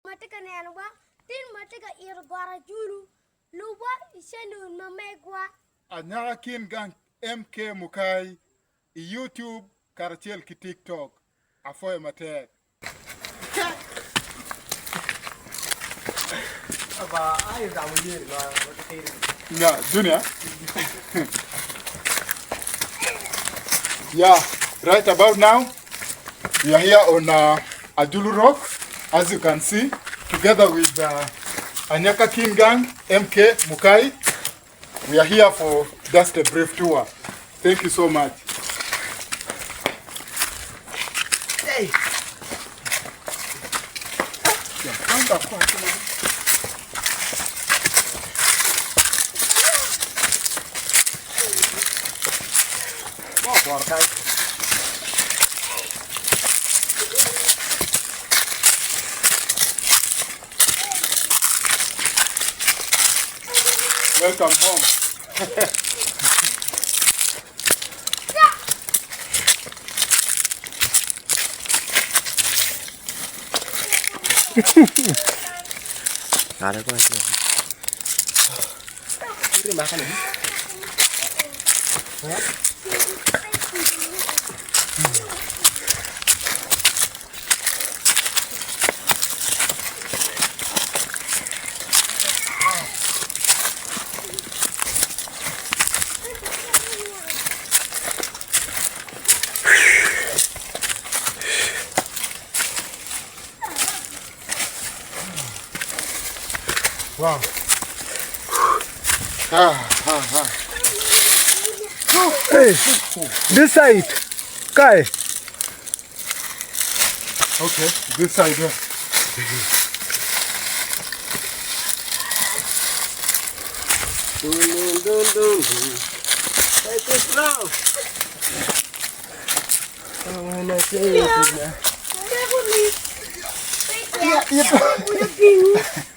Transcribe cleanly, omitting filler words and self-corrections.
ma tye ka nenowa, tin ma tye ka ito got Ajulu, lubwa i calun ma megwa. Anyaka kin gang MK Mukai i YouTube karacel ki TikTok. Apwoyo matek. Yeah, Junior. yeah, right about now, we are here on uh, Ajulu Rock, as you can see, together with uh, Anyaka King Gang, MK Mukai. We are here for just a brief tour. Thank you so much. Hey. Welcome home. Wow. Ah, ah, ah. Hey, this side. Kai. Okay, this side here. Dun, dun, dun, dun, dun. Take it slow. I wanna say it.